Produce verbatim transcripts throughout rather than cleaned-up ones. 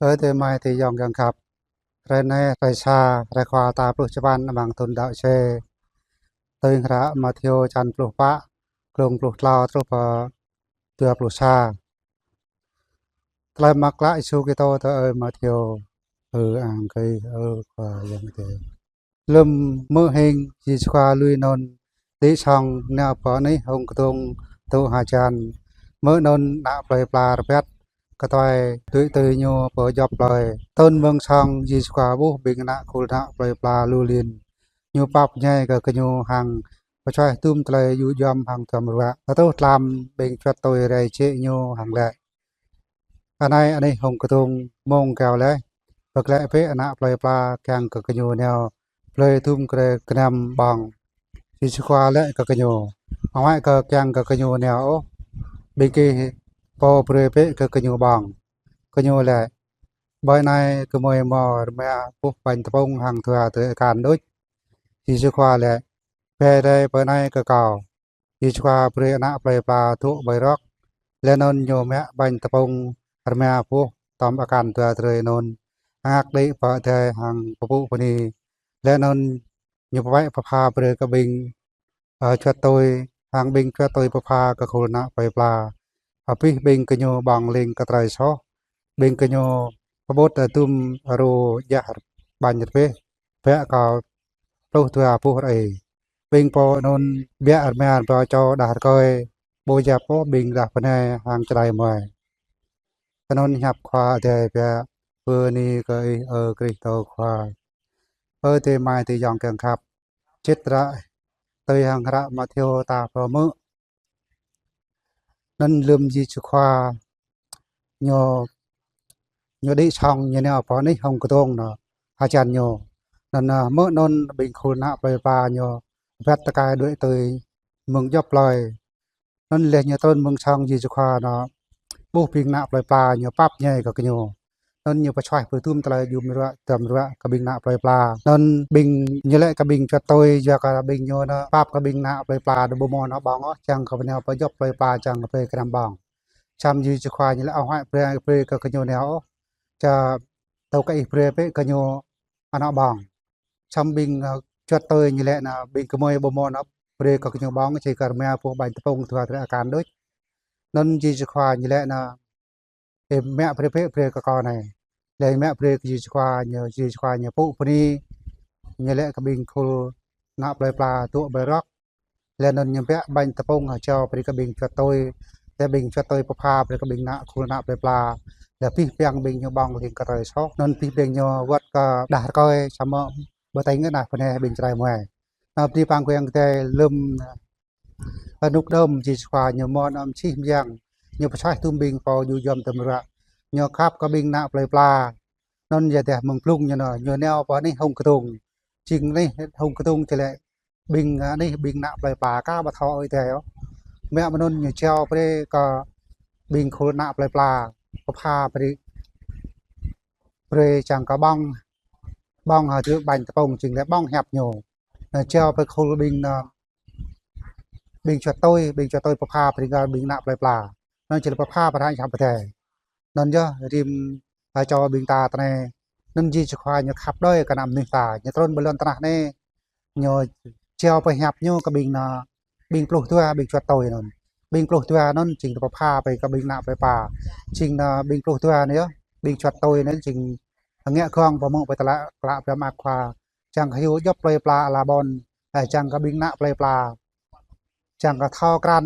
Ơ adơi amai adơi ayŏng kiăng khăp. Hrơi anai, hrơi sa, hrơi khua tal pluh čơpăn amăng thun đăo C. Tui hră Mattheo čăn pluh pă, glông pluh klâo truh pơ dua pluh sa. Tơlơi mơak klă Yêsu Kristô tui ơi Mattheo. Ơ ang kơi, ơ Khua Yang Adai. Lơ̆m hmư̆ hing, Yêsu Khua lui anŭn, đĭ sŏng nao pơ anih hông kơdông dŏ hơjăn. Hmư̆ anŭn ană plơi pla rơbat kơtuai đuaĭ tui Ñu pơ djŏp plơi. Tơl mơ̆ng sŏng, Yêsu Khua ƀuh ƀing ană khul ană plơi pla lu lin. Ñu pap ñai kơ gơñu hăng pơčuaih tum tơlơi djŭ djŏm hăng duăm ruă. Truh tlam, ƀing čuăt tui rai jĕ Ñu hăng laĭ: Anai anih hông kơdông, mông rơgao laih. Pơglaĭ bĕ ană plơi pla kiăng kơ gơñu nao blơi tum grê gơnam ƀơ̆ng. Yêsu Khua laĭ kơ gơñu: Huai kơ kiăng kơ gơñu nao ôh, ƀing gih pô brơi bĕ kơ gơñu ƀơ̆ng. Gơñu laĭ: Ƀơi anai gơmơi hmâo rơma boh ƀañ tơpŭng hăng dua drơi akan đôč. Yêsu Khua laĭ: Brơi rai pơ anai kơ kâo. Yêsu Khua brơi ană plơi pla dŏ ƀơi rơ̆k. Laih anŭn Ñu mă ƀañ tơpŭng rơma boh tŏm akan dua drơi anŭn, hơngak đĭ pơ adai hăng pơpŭ bơni. Laih anŭn Ñu pơpă pơpha brơi kơ ƀing, ơ, čuăt tui, hăng ƀing čuăt tui pơpha kơ khul ană plơi pla. Abih ƀing gơñu ƀơ̆ng lêng kơ trơi soh. Ƀing gơñu pơƀut tum rô djah ƀañ rơbeh, biă kơ pluh dua boh rơi. Ƀing pô anŭn biă rơma rơbâo čô đah rơkơi, ƀu djăp ôh ƀing đah bơnai hăng čơđai muai. Anŭn hiăp Khua Adai biă. Bơni kơ Ih, ơ Kristô Khua. Ơ adơi amai adơi ayŏng kiăng khăp. Čih ră tui hăng hră Mattheo ta phrâo hmư̆. Anŭn lơ̆m Yêsu Khua Ñu, Ñu đĭ sŏng, Ñu nao pơ anih hông kơdông anŭn, hơjăn Ñu. Anŭn, ơ, hmư̆ anŭn ƀing khul ană plơi pla Ñu rơbat tơkai đuaĭ tui mơ̆ng djŏp plơi. Anŭn laih Ñu trŭn mơ̆ng sŏng, Yêsu Khua Ñu ƀuh ƀing ană plơi pla, Ñu pap ñai kơ gơñu. Anŭn Ñu pơčuaih pơtum tơlơi djŭm ruă, duăm ruă kơ ƀing ană plơi pla. Anŭn ƀing, Ñu laĭ kơ ƀing čuăt tui, yua kơ ƀing Ñu anŭn pap kơ ƀing ană plơi pla đơ ƀu hmâo anŏ ƀơ̆ng ôh, čang kơ nao pơ djŏp plơi pla čang kơ brơi gơnam ƀơ̆ng. Samơ̆ Yêsu Khua Ñu laĭ: Ơ huai, brơi, brơi kơ gơñu nao ôh, čang tơl kơ Ih brơi bĕ kơ gơñu anŏ ƀơ̆ng. Samơ̆ ƀing, ơ, čuăt tui Ñu laĭ anŭn: Ƀing gơmơi ƀu hmâo anŏ brơi kơ gơñu ƀơ̆ng, či kơ rơma boh ƀañ tơpŭng dua drơi akan đôč. Anŭn Yêsu Khua Ñu laĭ anŭn: Ơ, mă brơi bĕ, brơi kơ kâo anai. Laih mă brơi kơ Yêsu Khua, Ñu, Yêsu Khua Ñu pơpŭ bơni, Ñu laĭ kơ ƀing khul ană plơi pla dŏ ƀơi rơ̆k. Laih anŭn Ñu biă ƀañ tơpŭng hơjăn brơi kơ ƀing čuăt tui. Laih ƀing čuăt tui pơpha brơi kơ ƀing ană khul ană plơi pla. Laih abih bang ƀing ñu ƀơ̆ng lêng kơ trơi soh. Anŭn abih bang ñu wơ̆t kơ đah rơkơi, samơ̆ ƀu tĭng ôh đah bơnai ƀing čơđai muai. Anŭn bơni păng Khua Yang Adai. Lơ̆m, ơ, rơnŭk đưm Yêsu Khua Ñu mơ̆n, ơ, čih mơyang, Ñu pơčuaih tum ƀing pô djŭ djŏm duăm ruă. Ñu khăp kơ ƀing ană plơi pla. Anŭn yua dah mơ̆ng blung Ñu anŭn, Ñu nao pơ anih hông kơdông. Jing anih hông kơdông či laĭ ƀing, ơ, anih ƀing ană plơi pla aka ƀu thâo Ơi Adai ôh. Mă mơ̆n anŭn Ñu jao brơi kơ ƀing khul ană plơi pla, pơpha brơi, brơi čang kơ ƀơ̆ng, ƀơ̆ng hơdră ƀañ tơpŭng, jing laĭ ƀơ̆ng hiăp Ñu. Anŭn jao brơi khul ƀing anŭn, ƀing čuăt tui, ƀing čuăt tui pơpha brơi kơ ƀing ană plơi pla. Anŭn či laĭ pơpha pơră hiăp Adai. Anŭn yơh rĭm, ơ, čô ƀing ta tơnai. Anŭn Yêsu Khua Ñu khăp đơi kơ ană mơnuih ta, Ñu trŭn ƀơi lŏn tơnah anai. Ñu jao brơi hiăp Ñu kơ ƀing anŭn, ƀing pluh dua, ƀing čuăt tui anŭn. Ƀing pluh dua anŭn jing pơpha brơi kơ ƀing ană plơi pla. Jing anŭn ƀing pluh dua anŭn yơh, ƀing čuăt tui anŭn jing ngă gơ̆ng pơmŭk pơtlaih klă biă mă Khua. Čang kơ hyu djŏp plơi pla ala ƀôn, ơ, čang kơ ƀing ană plơi pla čang kơ thâo krăn,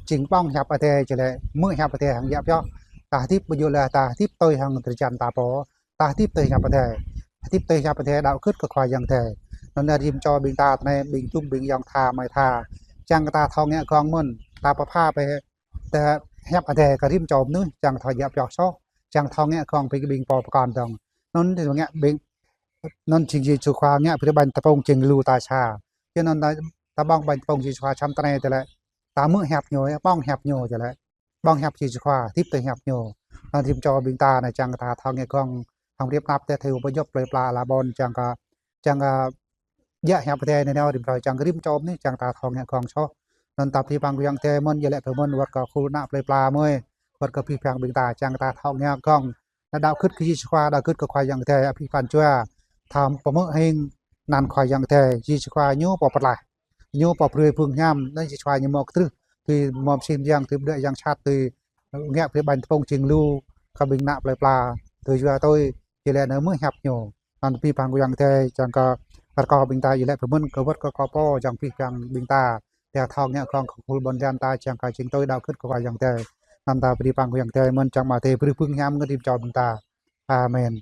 jing ƀơ̆ng hiăp Adai či laĭ, hmư̆ hiăp Adai hăng djă pioh. Ta hơdip ƀu djơ̆ laih, ta hơdip tui hăng drơi jan ta pô, ta hơdip tui hiăp Adai. Hơdip tui hiăp Adai đaŏ gưt kơ Khua Yang Adai. Anŭn yơh rĭm čô ƀing ta tơnai, ƀing dŭm ƀing ayŏng tha amai tha. Čang kơ ta thâo ngă gơ̆ng mơ̆n, ta pơpha brơi, ta hiăp Adai kơ rĭm čô mơnuih, čang thâo djă pioh soh, čang thâo ngă gơ̆ng brơi kơ ƀing pô pơkŏn dơ̆ng. Anŭn či ngă ƀing Anŭn jing Yêsu Khua ngă brơi ƀañ tơpŭng jing lu ta sa. Yua anŭn ta, ta ƀơ̆ng ƀañ tơpŭng Yêsu Khua čăm tơnai tơlơi. Ta hmư̆ hiăp Ñu, ƀơ̆ng hiăp Ñu tơlơi. Ƀơ̆ng hiăp Yêsu Khua, hơdip tui hiăp Ñu. Anŭn rĭm čô ƀing ta anai čang kơ ta thâo ngă gơ̆ng hăng rĭm năp teh thâo pơdjŏp plơi pla ala ƀôn čang kơ, čang kơ djă hiăp Adai anai nao rĭm hrơi čang kơ rĭm čô anai čang ta thâo ngă gơ̆ng soh. Anŭn ta bơni păng Khua Yang Adai mơ̆n, yua laĭ pơmơ̆n wơ̆t kơ khul ană plơi pla mơi, wơ̆t kơ abih bang ƀing ta čang ta thâo ngă gơ̆ng Anai đaŏ gưt kơ Yêsu Khua, đaŏ gưt kơ Khua Yang Adai, abih bang jua. Thâo pơhmư̆ hing anăn Khua Yang Adai, Yêsu Khua ñu pô pơklaih. Ñu pô brơi phung hiam, anai Yêsu Khua ñu mă kơtrưh. Tui mơ̆ng msih mơyang, tui pơđuaĭ yang sat, tui ngă brơi ƀañ tơpŭng jing lu kơ ƀing ană plơi pla, tui yua tui, či lĕ anai mơ̆ hiăp ñu. Anŭn abih bang Khua Yang Adai, čang kơ rơkâo ƀing ta či lĕ pơmĭn kơ wơ̆t kơ kơ pô, čang abih bang ƀing ta. Tơdah thâo ngă glông kơ khul ƀôn lan ta, čang kơ jing tui đaŏ gưt kơ Khua Yang Adai. Anŭn ta bơni abih bang Khua Yang Adai, mơ̆n čang mă tê brơi phung hiam ngă rĭm čô ƀing ta. Amen.